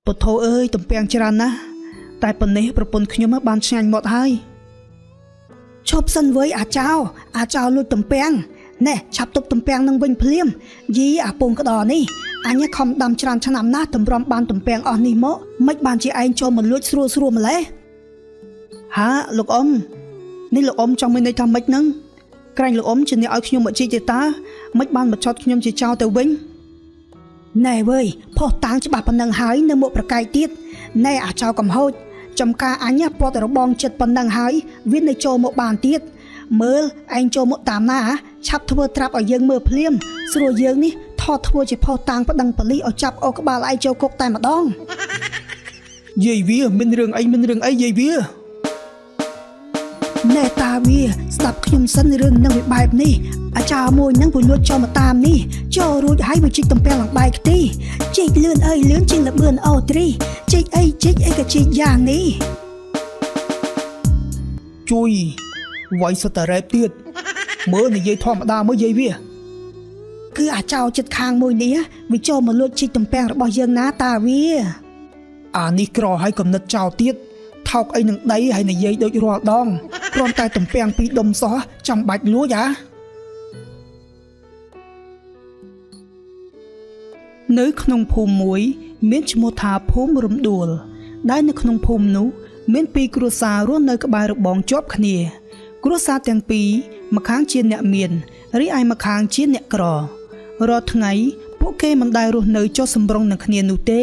ពុទ្ធោអើយទំពាំងច្រើនណាស់តែប៉ុណ្នេះប្រពន្ធខ្ញុំបានឆ្ងាញ់មាត់ហើយឈប់សិនវើយអាចោអាចោលួចទំពាំងណែឆាប់ទប់ទំពាំងនឹងវិញភ្លាមយីអាពងក្តរនេះអញខំដាំច្រើនឆ្នាំណាស់តម្រាំបានទំពាំងអស់នេះមកមិនបានជាឯងចូលមកលួចស្រួលស្រួលម្លេះហាលោកអ៊ំនេះលោកអ៊ំចង់មានន័យថាម៉េចហ្នឹងក្រែងលោកអ៊ំជាអ្នកឲ្យខ្ញុំមកជីកទេតាមិនបានមកចត់ខ្ញុំជាចោលទៅវិញ ណែវើយផុសតាងច្បាស់ប៉ុណ្ណឹងហើយនៅមកប្រកែកទៀតណែអាចោកំហូចចំការអញពាត់របងចិត្តប៉ុណ្ណឹងហើយវានៅចូលមកបានទៀតមើលឯងចូលមកតាមណាឆាប់ធ្វើត្រាប់ឲ្យយើងមើលភ្លាមស្រួលយើងនេះថតធ្វើជាផុសតាងប្តឹងប៉ូលីសឲ្យចាប់អូក្បាលឯងចូលគុកតែម្ដងយាយវាមានរឿងអីមានរឿងអីយាយវាណែតាវាស្ដាប់ខ្ញុំសិនរឿងនឹងវាបែបនេះអាចារ្យមួយនឹងវាលួចចូលមកតាមនេះចូលរួចហើយវាជីកទំពាំងឡើងបែកខ្ទីជីកលឿនអើយលឿនជាងលបឿនអូទ្រីជីកអីជីកអីក៏ជីកយ៉ាងនេះជួយវាយសតរ៉េបទៀតមើលនិយាយធម្មតាមើលយាយវាគឺអាចោចិត្តខាងមួយនេះវាចូលមកលួចជីកទំពាំងរបស់យើងណាតាវាអានេះក្រឲ្យកំណត់ចោលទៀតថោកអីនឹងដីហើយនិយាយដូចរាល់ដងគ្រាន់តែទំពាំងពីរដុំសោះចាំបាច់លួចអានៅក្នុងភូមិមួយ មានឈ្មោះថាភូមិរំដួល ដែលនៅក្នុងភូមិនោះ មានពីរគ្រួសាររស់នៅក្បែររបងជាប់គ្នា គ្រួសារទាំងពីរម្ខាងជាអ្នកមានរីឯម្ខាងជាអ្នកក្ររាល់ថ្ងៃពួកគេមិនដែលរស់នៅចុះសម្រុងនឹងគ្នានោះទេ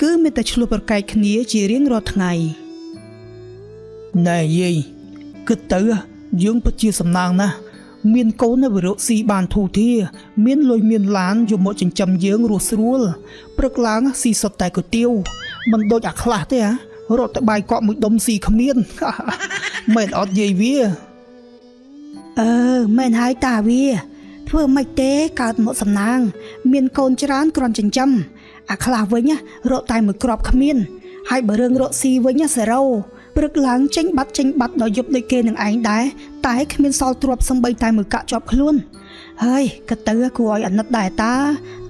គឺមានតែឈ្លោះប្រកែកគ្នាជារៀងរាល់ថ្ងៃណែយាយគិតទៅយើងពិតជាសំណាងណាស់មានកូននៅវិរកស៊ីបានធូរធារមានលុយមានឡានយកមកចិញ្ចឹមយើងរស់ស្រួលព្រឹកឡើងស៊ីសុទ្ធតែគុយទាវមិនដូចអាខ្លះទេហ៎រត់ទៅបាយកក់មួយដុំស៊ីគ្មាន មែនអត់យាយវាអឺមែនហើយតាវា ធ្វើមិនទេកើតមកសំណាង មានកូនច្រើនគ្រាន់ចិញ្ចឹមអាខ្លះវិញណារកតែមួយគ្រាប់គ្មាន ហើយបើរឿងរកស៊ីវិញណាសេរ៉ូព្រឹកឡើងចេញបាត់ចេញបាត់ដល់យប់ដូចគេនឹងឯងដែរតែគ្មានសល់ទ្រព្យសំបីតែមួយកាក់ជាប់ខ្លួនហើយក៏ទៅគួរឲ្យអាណិតដែរតា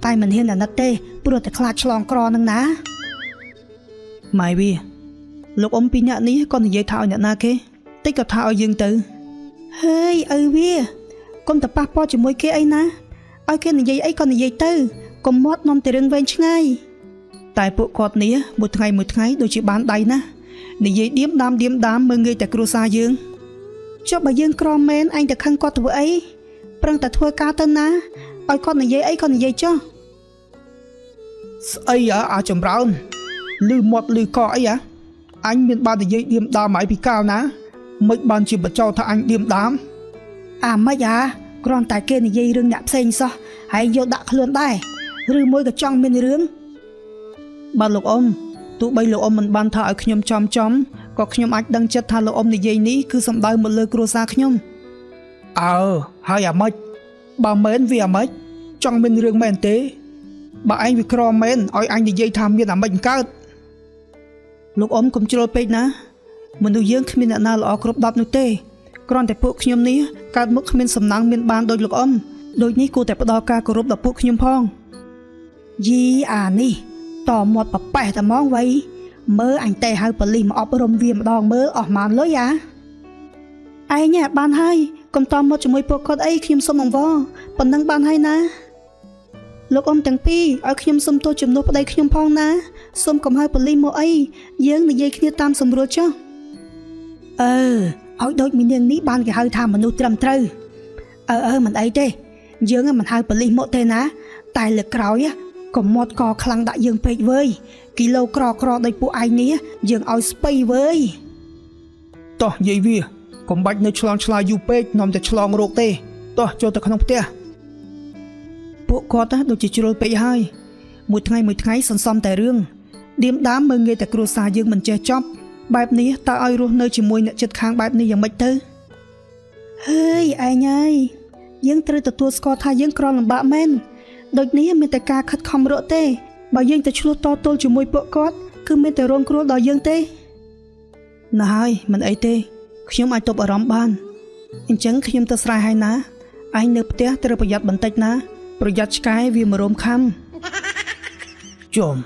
តែមិនហ៊ានអាណិតទេព្រោះតែខ្លាចឆ្លងក្រនឹងណាម៉ែវាលោកអ៊ំពីរនាក់នេះក៏និយាយថាឲ្យអ្នកណាគេតិចក៏ថាឲ្យយើងទៅហើយឪវាកុំតែប៉ះពាល់ជាមួយគេអីណាឲ្យគេនិយាយអីក៏និយាយទៅកុំមាត់នាំតែរឿងវែងឆ្ងាយតែពួកគាត់នេះមួយថ្ងៃមួយថ្ងៃដូចជាបានដៃណាស់និយាយឌៀមដាមឌៀមដាមមើងងាយតែគ្រួសារយើងចុះបើយើងក្រមែនឯងតែខឹងគាត់ធ្វើអីប្រឹងតែធ្វើការទៅណាឲ្យគាត់និយាយអីក៏និយាយចុះស្អីអាចម្រើនឮមាត់ឮកអីអាអញមានបាននិយាយឌៀមដាមឲ្យពីកាលណាមិនបានជាបញ្ចោថាអញឌៀមដាមអាម៉េចអាគ្រាន់តែគេនិយាយរឿងអ្នកផ្សេងសោះហើយយកដាក់ខ្លួនដែរឬមួយក៏ចង់មានរឿងបាទលោកអ៊ំទោះបីលោកអ៊ំមិនបានថាឲ្យខ្ញុំចំចំក៏ខ្ញុំអាចដឹងចិត្តថាលោកអ៊ំនិយាយនេះគឺសំដៅមកលើគ្រួសារខ្ញុំអើហើយអាម៉េចបើមែនវាអាម៉េចចង់មានរឿងមែនទេបើឯងវាក្រមែនឲ្យអញនិយាយថាមានអាម៉េចមិនកើតលោកអ៊ំកុំជ្រុលពេកណាមនុស្សយើងគ្មានអ្នកណាល្អគ្រប់10នោះទេគ្រាន់តែពួកខ្ញុំនេះកើតមកគ្មានសំណាងមានបានដូចលោកអ៊ំដូចនេះគួរតែផ្ដល់ការគោរពដល់ពួកខ្ញុំផងយីអានេះតមាត់ប្រប៉េះតែហ្មងវៃមើលអញទេហៅប៉ូលីសមកអប់រំវាម្ដងមើលអស់ម៉ានលុយអាឯងបានហើយកុំតមកជាមួយពួកគាត់អីខ្ញុំសុំអង្វរប៉ុណ្ណឹងបានហើយណាលោកអ៊ំទាំងពីរឲ្យខ្ញុំសុំទោសជំនួសប្តីខ្ញុំផងណាសុំកុំហៅប៉ូលីសមកអីយើងនិយាយគ្នាតាមសម្រួលចុះអឺឲ្យដូចមីនាងនេះបានគេហៅថាមនុស្សត្រឹមត្រូវអឺមិនអីទេយើងមិនហៅប៉ូលីសមកទេណាតែលើកក្រោយកុំមាត់កខ្លាំងដាក់យើងពេកវើយគីឡូក្រក្រដូចពួកឯងនេះយើងឲ្យស្ពៃវើយតោះយាយវាកុំបាច់នៅឆ្លងឆ្លើយយូរពេកនាំតែឆ្លងរោគទេតោះចូលទៅក្នុងផ្ទះពួកគាត់ដូចជាជ្រុលពេកហើយមួយថ្ងៃមួយថ្ងៃសន្សំតែរឿងឌៀមដាមមើងងាយតែគ្រួសារយើងមិនចេះចប់បែបនេះតើឲ្យរស់នៅជាមួយអ្នកជិតខាងបែបនេះយ៉ាងម៉េចទៅហើយឯងហើយយើងត្រូវទទួលស្គាល់ថាយើងក្រលំបាកមែនដូចនេះមានតែការខិតខំរកទេបើយើងទៅឆ្លោះតទល់ជាមួយពួកគាត់គឺមានតែរងគ្រោះដល់យើងទេណាហើយមិនអីទេខ្ញុំអាចទប់អារម្មណ៍បានអញ្ចឹងខ្ញុំទៅស្រែហើយណាឯងនៅផ្ទះត្រូវប្រយ័ត្នបន្តិចណាប្រយ័ត្នឆ្កែវាមករោមខំជុំ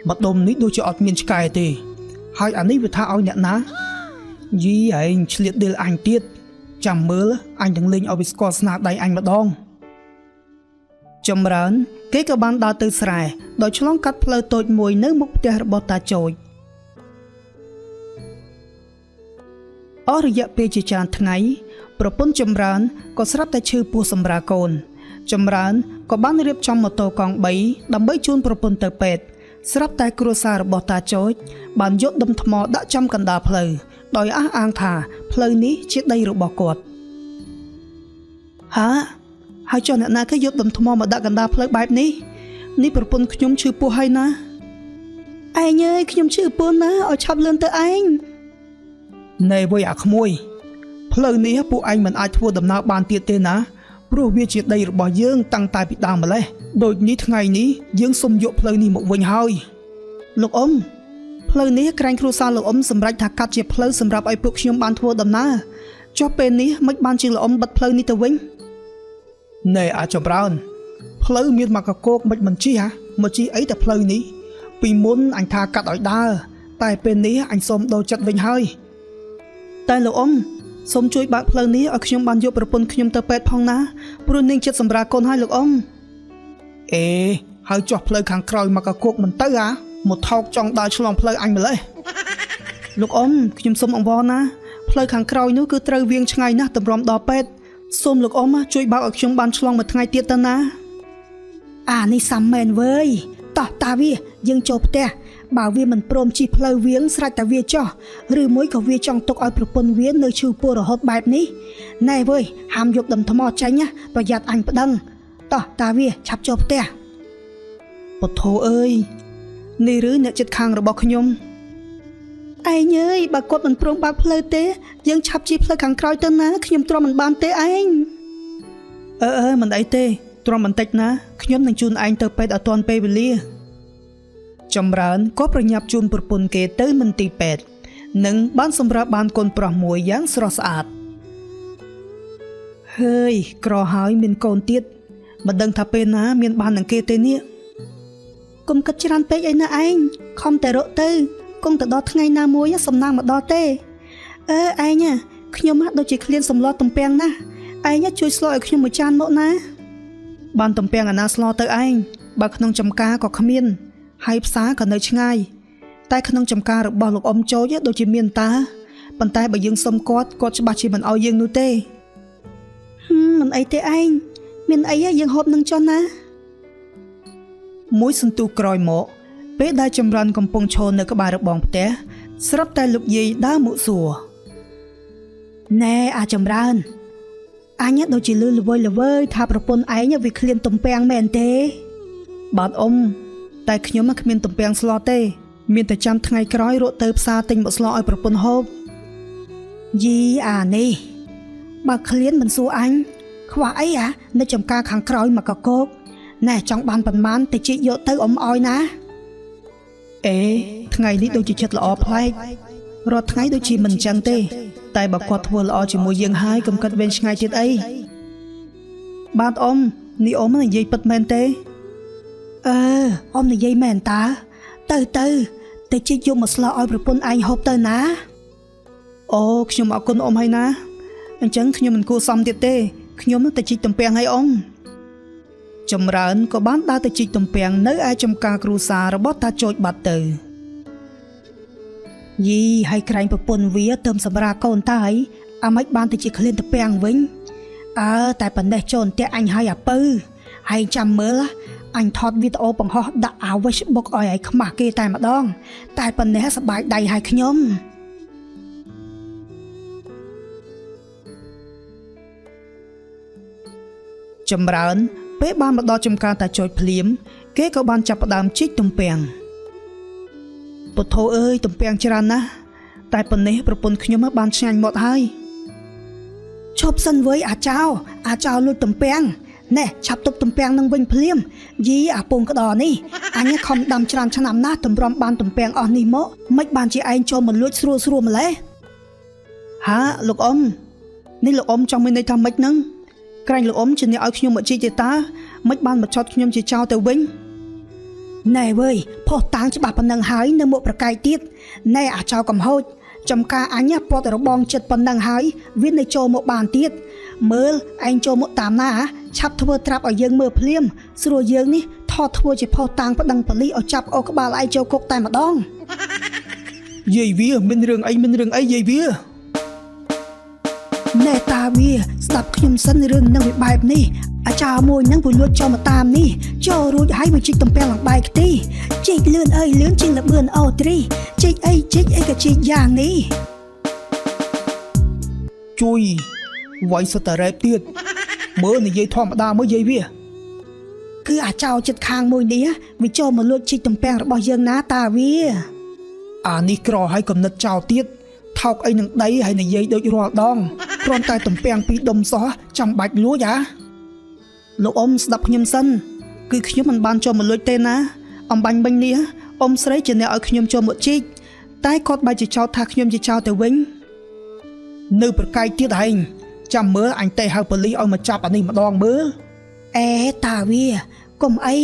ម្ដុំនេះដូចជាអត់មានឆ្កែទេ ហើយអានេះវាថាឲ្យអ្នកណាយីឯងឆ្លៀតដេលអញទៀតចាំមើលអញនឹងលេងឲ្យវាស្គាល់ស្នាដៃអញម្ដងចម្រើន គេក៏បានដើរទៅស្រែដោយឆ្លងកាត់ផ្លូវតូចមួយនៅមុខផ្ទះរបស់តាចូចអស់រយៈពេលជាច្រើនថ្ងៃ ប្រពន្ធចម្រើនក៏ស្រាប់តែឈឺពោះសម្រាលកូន ចម្រើនក៏បានរៀបចំម៉ូតូកង់3ដើម្បីជូនប្រពន្ធទៅពេទ្យស្រាប់តែគ្រួសាររបស់តាចូច បានយកដុំថ្មដាក់ចំកណ្ដាលផ្លូវដោយអះអាងថាផ្លូវនេះជាដីរបស់គាត់ហាហើយចុះអ្នកណាគេយកដុំថ្មមកដាក់កណ្ដាលផ្លូវបែបនេះនេះប្រពន្ធខ្ញុំឈឺពោះហើយណាឯងអើយខ្ញុំឈឺពោះណាឲ្យឆាប់លឿនទៅឯងណែវ៉ៃអាក្មួយ ផ្លូវនេះពួកឯងមិនអាចធ្វើដំណើរបានទៀតទេណាព្រោះវាជាដីរបស់យើងតាំងតែពីដើមម្លេះដូចនេះថ្ងៃនេះយើងសុំយកផ្លូវនេះមកវិញហើយលោកអ៊ំផ្លូវនេះក្រែងគ្រួសារលោកអ៊ំសម្រេចថាកាត់ជាផ្លូវសម្រាប់ឲ្យពួកខ្ញុំបានធ្វើដំណើរចុះពេលនេះមិនបានជាលោកអ៊ំបិទផ្លូវនេះទៅវិញណែអាចចម្រើនផ្លូវមានមកកកោកមិនមិនជិះហ่ะមកជិះអីតែផ្លូវនេះពីមុនអញថាកាត់ឲ្យដើរតែពេលនេះអញសូមដូរចិត្តវិញហើយតែលោកអ៊ំសូមជួយបើកផ្លូវនេះឲ្យខ្ញុំបានយកប្រពន្ធខ្ញុំទៅពេទ្យផងណាព្រោះនាងចិត្តសម្រាលកូនហើយលោកអ៊ំអេហើយចុះផ្លូវខាងក្រោយមកកកោកមិនទៅអាមកថោកចង់ដើរឆ្លងផ្លូវអញម្លេះលោកអ៊ំខ្ញុំសូមអង្វរណាផ្លូវខាងក្រោយនោះគឺត្រូវវៀងឆ្ងាយណាស់ទម្រាំដល់ពេទ្យសូមលោកអ៊ំជួយបើកឲ្យខ្ញុំបានឆ្លងមួយថ្ងៃទៀតទៅណាអានេះសាំមែនវើយតោះតាវាយើងចូលផ្ទះបើវាមិនព្រមជិះផ្លូវវៀងស្រេចតែវាចោះឬមួយក៏វាចង់ទុកឲ្យប្រពន្ធវានៅឈឺពោះរហូតបែបនេះណែវើយហាមយកដុំថ្មចេញណាប្រយ័ត្នអញប្តឹងតោះតាវាឆាប់ចូលផ្ទះពុទ្ធោអើយនេះឬអ្នកចិត្តខាងរបស់ខ្ញុំឯងអើយបើគាត់មិនព្រមបើកផ្លូវទេយើងឆាប់ជិះផ្លូវខាងក្រោយទៅណាខ្ញុំទ្រាំមិនបានទេឯងអឺអឺមិនអីទេទ្រាំបន្តិចណាខ្ញុំនឹងជូនឯងទៅពេទ្យឲ្យទាន់ពេលវេលាចម្រើនក៏ប្រញាប់ជូនប្រពន្ធគេទៅមន្ទីរពេទ្យនិងបានសម្រាប់បានកូនប្រុសមួយយ៉ាងស្រស់ស្អាតហើយក្រហើយមានកូនទៀតមិនដឹងថាពេលណាមានបាននឹងគេទេនេះកុំគិតច្រើនពេកអីណាឯងខំតែរកទៅគង់ទៅដល់ថ្ងៃណាមួយសំណាងមកដល់ទេអឺឯងខ្ញុំដូចជាឃ្លានសម្លទំពាំងណាស់ឯងជួយស្លឲ្យខ្ញុំមួយចានមកណាបានទំពាំងអាណាស្លទៅឯងបើក្នុងចំការក៏គ្មានហើយផ្សារក៏នៅឆ្ងាយតែក្នុងចំការរបស់លោកអ៊ំចូលដូចជាមានតាប៉ុន្តែបើយើងសុំគាត់គាត់ច្បាស់ជាមិនឲ្យយើងនោះទេមិនអីទេឯងមានអីយើងហូបនឹងចុះណាមួយសន្ទុះក្រោយមកពេលដែលចម្រើនកំពុងឈរនៅក្បែររបងផ្ទះស្រាប់តែលោកយាយដើរមកសួរណែអាចម្រើនអញដូចជាលឺល្វើយល្វើយថាប្រពន្ធឯងវាឃ្លានទំពាំងមែនទេបាទអ៊ំតែខ្ញុំគ្មានទំពាំងស្លទេមានតែចាំថ្ងៃក្រោយរកទៅផ្សារទិញមកស្លឲ្យប្រពន្ធហូបយីអានេះបើឃ្លានមិនសួរអញខ្វះអីអានៅចំការខាងក្រោយមកកកោកណែចង់បានប៉ុន្មានទៅជីកយកទៅអ៊ំឲ្យណាអេថ្ងៃនេះដូចជាចិត្តល្អប្លែករាល់ថ្ងៃដូចជាមិនចឹងទេតែបើគាត់ធ្វើល្អជាមួយយើងហើយកុំគិតវែងឆ្ងាយទៀតអីបាទអ៊ំនេះអ៊ំនិយាយពិតមែនទេអឺអ៊ំនិយាយមែនតើទៅទៅទៅជីកយកមកស្លឲ្យប្រពន្ធឯងហូបទៅណាអូខ្ញុំអរគុណអ៊ំហើយណាអញ្ចឹងខ្ញុំមិនគួរសមទៀតទេខ្ញុំទៅជីកទំពាំងឲ្យអ៊ំចម្រើនក៏បានដើរទៅជីកទំពាំងនៅឯចំការគ្រួសាររបស់តាចូចបាត់ទៅយីហើយក្រែងប្រពន្ធវាទៅសម្រាលកូនតើអីអាម៉េចបានទៅជាឃ្លានទំពាំងវិញអើតែប៉ុណ្ណេះចូលផ្ទះអញហើយអាពៅហើយចាំមើលអញថតវីដេអូបង្ហោះដាក់អា Facebook ឲ្យឲ្យខ្មាស់គេតែម្ដងតែប៉ុណ្ណេះសប្បាយដៃឲ្យខ្ញុំចម្រើនពេលបានមកដល់ចំការតាចូចភ្លាមគេក៏បានចាប់ផ្ដើមជីកទំពាំងពុទ្ធោអើយទំពាំងច្រើនណាស់តែប៉ុណ្ណេះប្រពន្ធខ្ញុំបានឆ្ងាញ់មាត់ហើយឈប់សិនវើយអាចោអាចោលួចទំពាំងណែឆាប់ទុកទំពាំងនឹងវិញភ្លាមយីអាពងក្តរនេះអញខំដាំច្រើនឆ្នាំណាស់ទម្រាំបានទំពាំងអស់នេះមកមិនបានជាឯងចូលមកលួចស្រួលស្រួលម្លេះហាលោកអ៊ំនេះលោកអ៊ំចង់មានន័យថាម៉េចហ្នឹងក្រែងលោកអ៊ំជាអ្នកឲ្យខ្ញុំមកជីកទេតាមិនបានមកឆត់ខ្ញុំជាចោលទៅវិញ ណែវើយផុសតាងច្បាស់ប៉ុណ្ណឹងហើយនៅមកប្រកែកទៀតណែអាចោកំហូចចំការអញពាត់របងចិត្តប៉ុណ្ណឹងហើយវានៅចូលមកបានទៀតមើលឯងចូលមកតាមណាឆាប់ធ្វើត្រាប់ឲ្យយើងមើលភ្លាមស្រួលយើងនេះថតធ្វើជាផុសតាងប្តឹងប៉ូលីសឲ្យចាប់អូក្បាលឯងចូលគុកតែម្ដង យាយវាមានរឿងអីមានរឿងអីយាយវា ណែតាវាស្ដាប់ខ្ញុំសិនរឿងនឹងវាបែបនេះអាចារ្យមួយនឹងវាលួចចូលមកតាមនេះចូលរួចហើយវាជីកទំពាំងឡើងបែកខ្ទីជីកលឿនអើយលឿនជាងលបឿនអូទ្រីជីកអីជីកអីក៏ជីកយ៉ាងនេះ ជួយវាយសុទ្ធតែរ៉េបទៀតមើលនិយាយធម្មតាមើលយាយវា គឺអាចោចិត្តខាងមួយនេះវាចូលមកលួចជីកទំពាំងរបស់យើងណាតាវា អានេះក្រឲ្យកំណត់ចោលទៀតថោកអីនឹងដីហើយនិយាយដូចរាល់ដងគ្រាន់តែទំពាំងពីរដុំសោះចាំបាច់លួចអា លោកអ៊ំស្ដាប់ខ្ញុំសិនគឺខ្ញុំមិនបានចូលមកលួចទេណាអំបញ្ញមិញនេះអ៊ំស្រីជាអ្នកឲ្យខ្ញុំចូលមកជីកតែគាត់បែរជាចោទថាខ្ញុំជាចោរទៅវិញ នៅប្រកែកទៀតឯងចាំមើលអញទេហៅប៉ូលីសឲ្យមកចាប់អានេះម្ដងមើល អេតាវាកុំអី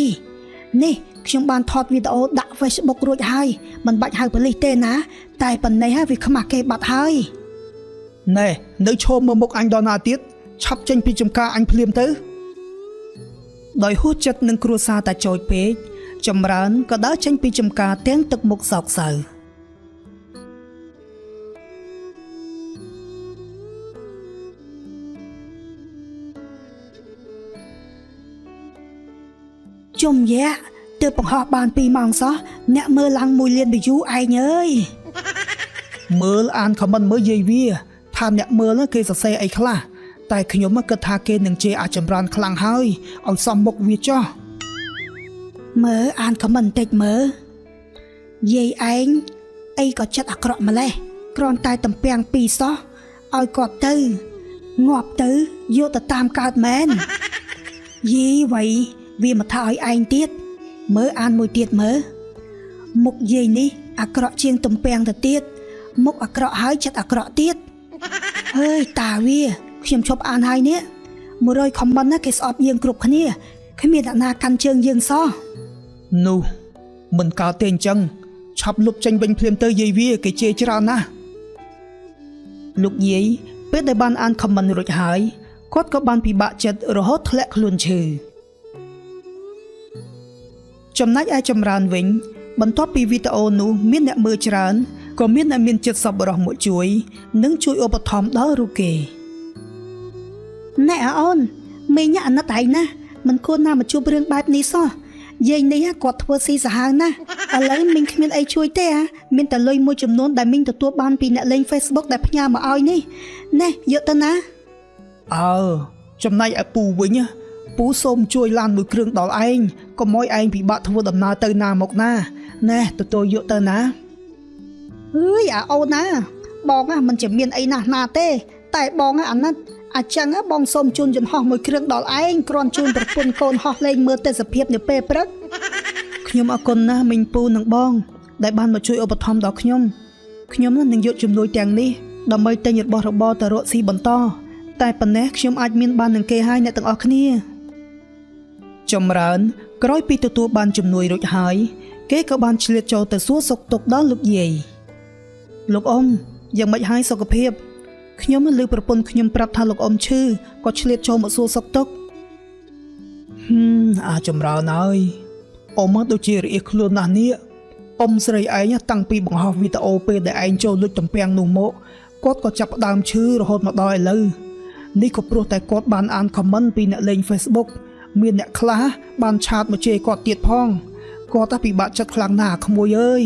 នេះខ្ញុំបានថតវីដេអូដាក់ Facebook រួចហើយមិនបាច់ហៅប៉ូលីសទេណា តែប៉ុណ្ណេះហើយវាខ្មាស់គេបាត់ហើយ ណែនៅឈរមើលមុខអញដល់ណាទៀតឆាប់ចេញពីចំការអញភ្លាមទៅ ដោយហួសចិត្តនឹងគ្រួសារតាចោចពេកចម្រើនក៏ដើរចេញពីចំការទាំងទឹកមុខសោកសៅជុំយៈទើបបង្ហោះបាន2ម៉ោងសោះអ្នកមើលឡើង1លាន view ឯងអើយ មើលអានខមមិនមើលយាយវាថាអ្នកមើលហ្នឹងគេសរសេរអីខ្លះតែខ្ញុំគិតថាគេនឹងជេរអាចចម្រើនខ្លាំងហើយឲ្យសមមុខវាចោះ មើលអានខមមិនបន្តិចមើលយាយឯងអីក៏ចិត្តអាក្រក់ម្លេះគ្រាន់តែតំពាំងពីរសោះឲ្យគាត់ទៅងាប់ទៅយកទៅតាមកើតមែនយីវៃវាមកថាឲ្យឯងទៀតមើលអានមួយទៀតមើលមុខយាយនេះអាក្រក់ជាងតំពាំងទៅទៀតមុខអាក្រក់ហើយចិត្តអាក្រក់ទៀតហើយតាវាខ្ញុំឈប់អានហើយនេះ100ខមមិនណាគេស្អប់យើងគ្រប់គ្នាគ្មានអ្នកណាកាន់ជើងយើងសោះ នោះមិនកើតទេអញ្ចឹងឆាប់លុបចេញវិញភ្លាមទៅយាយវាគេជេរច្រើនណាស់ លោកយាយពេលដែលបានអានខមមិនរួចហើយគាត់ក៏បានពិបាកចិត្តរហូតធ្លាក់ខ្លួនឈឺចំណែកឯចម្រើនវិញ បន្ទាប់ពីវីដេអូនោះមានអ្នកមើលច្រើនក៏មានអ្នកមានចិត្តសប្បុរសមកជួយ និងជួយឧបត្ថម្ភដល់រូបគេណែអាអូនមីងអាណិតឯងណាមិនគួរណាមកជួបរឿងបែបនេះសោះយាយនេះគាត់ធ្វើស៊ីសាហាវណាស់ឥឡូវមីងគ្មានអីជួយទេអាមានតែលុយមួយចំនួនដែលមីងទទួលបានពីអ្នកលេង Facebook ដែលផ្ញើមកឲ្យនេះណែយកទៅណា អើចំណែកឯពូវិញណាពូសូមជួយឡានមួយគ្រឿងដល់ឯងកុំឲ្យឯងពិបាកធ្វើដំណើរទៅណាមកណាណែទទួលយកទៅណា អើយអាអូនណាបងណាមិនជាមានអីណាស់ណាទេ តែបងណាអាណិតអញ្ចឹងណាបងសូមជូនយន្តហោះមួយគ្រឿងដល់ឯងគ្រាន់ជូនប្រពន្ធកូនហោះលេងមើលទេសភាពនៅពេលព្រឹក ខ្ញុំអរគុណណាស់មីងពូនិងបង ដែលបានមកជួយឧបត្ថម្ភដល់ខ្ញុំខ្ញុំនឹងយកជំនួយទាំងនេះដើម្បីទិញរបស់របរទៅរកស៊ីបន្តតែប៉ុណ្ណេះខ្ញុំអាចមានបាននឹងគេហើយអ្នកទាំងអស់គ្នាចម្រើនក្រោយពីទទួលបានជំនួយរួចហើយ គេក៏បានឆ្លៀតចូលទៅសួរសុខទុក្ខដល់លោកយាយលោកអ៊ំយ៉ាងម៉េចហើយសុខភាពខ្ញុំឮប្រពន្ធខ្ញុំប្រាប់ថាលោកអ៊ំឈឺក៏ឆ្លៀតចូលមកសួរសុខទុក្ខហឹមអាចចម្រើនហើយ អ៊ំមកដូចជារអៀសខ្លួនណាស់នេះអ៊ំស្រីឯងតាំងពីបង្ហោះវីដេអូពេលដែលឯងចូលលួចទំពាំងនោះមកគាត់ក៏ចាប់ផ្ដើមឈឺរហូតមកដល់ឥឡូវនេះក៏ព្រោះតែគាត់បានអានខមមិនពីអ្នកលេង Facebook មានអ្នកខ្លះបានឆាតមកជេរគាត់ទៀតផងគាត់តែពិបាកចិត្តខ្លាំងណាស់អាក្មួយអើយ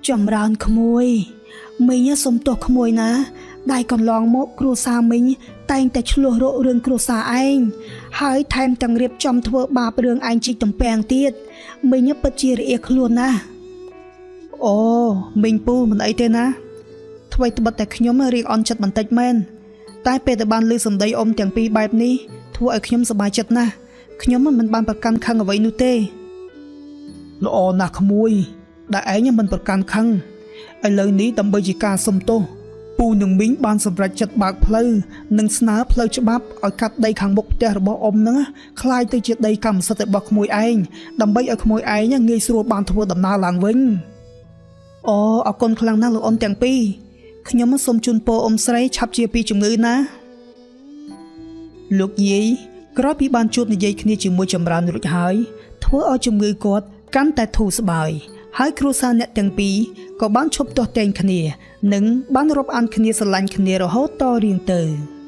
ចម្រើនក្មួយមីងសុំទោសក្មួយណាដែលកន្លងមកគ្រួសារមីងតែងតែឆ្លោះរករឿងគ្រួសារឯងហើយថែមទាំងរៀបចំធ្វើបាបរឿងឯងជីកទំពាំងទៀតមីងពិតជារអៀសខ្លួនណាស់ អូមីងពូមិនអីទេណាថ្មីត្បិតតែខ្ញុំរៀងអន់ចិត្តបន្តិចមែនតែពេលដែលបានឮសម្ដីអ៊ំទាំងពីរបែបនេះធ្វើឲ្យខ្ញុំសប្បាយចិត្តណាស់ខ្ញុំមិនបានប្រកាន់ខឹងអ្វីនោះទេល្អណាស់ក្មួយដែលឯងមិនប្រកាន់ខឹងឥឡូវនេះដើម្បីជាការសុំទោស ពូនិងមីងបានសម្រេចចិត្តបើកផ្លូវនិងស្នើផ្លូវច្បាប់ឲ្យកាត់ដីខាងមុខផ្ទះរបស់អ៊ំហ្នឹងណាក្លាយទៅជាដីកម្មសិទ្ធិរបស់ក្មួយឯងដើម្បីឲ្យក្មួយឯងងាយស្រួលបានធ្វើដំណើរឡើងវិញអូអរគុណខ្លាំងណាស់លោកអ៊ំទាំងពីរខ្ញុំសូមជូនពរអ៊ំស្រីឆាប់ជាពីជំងឺណាលោកយាយក្រោយពីបានជួបនិយាយគ្នាជាមួយចម្រើនរួចហើយធ្វើឲ្យជំងឺគាត់កាន់តែធូរស្បើយហើយគ្រួសារអ្នកទាំងពីរក៏បានឈប់ទាស់ទែងគ្នា និងបានរាប់អានគ្នាស្រឡាញ់គ្នារហូតតរៀងទៅ។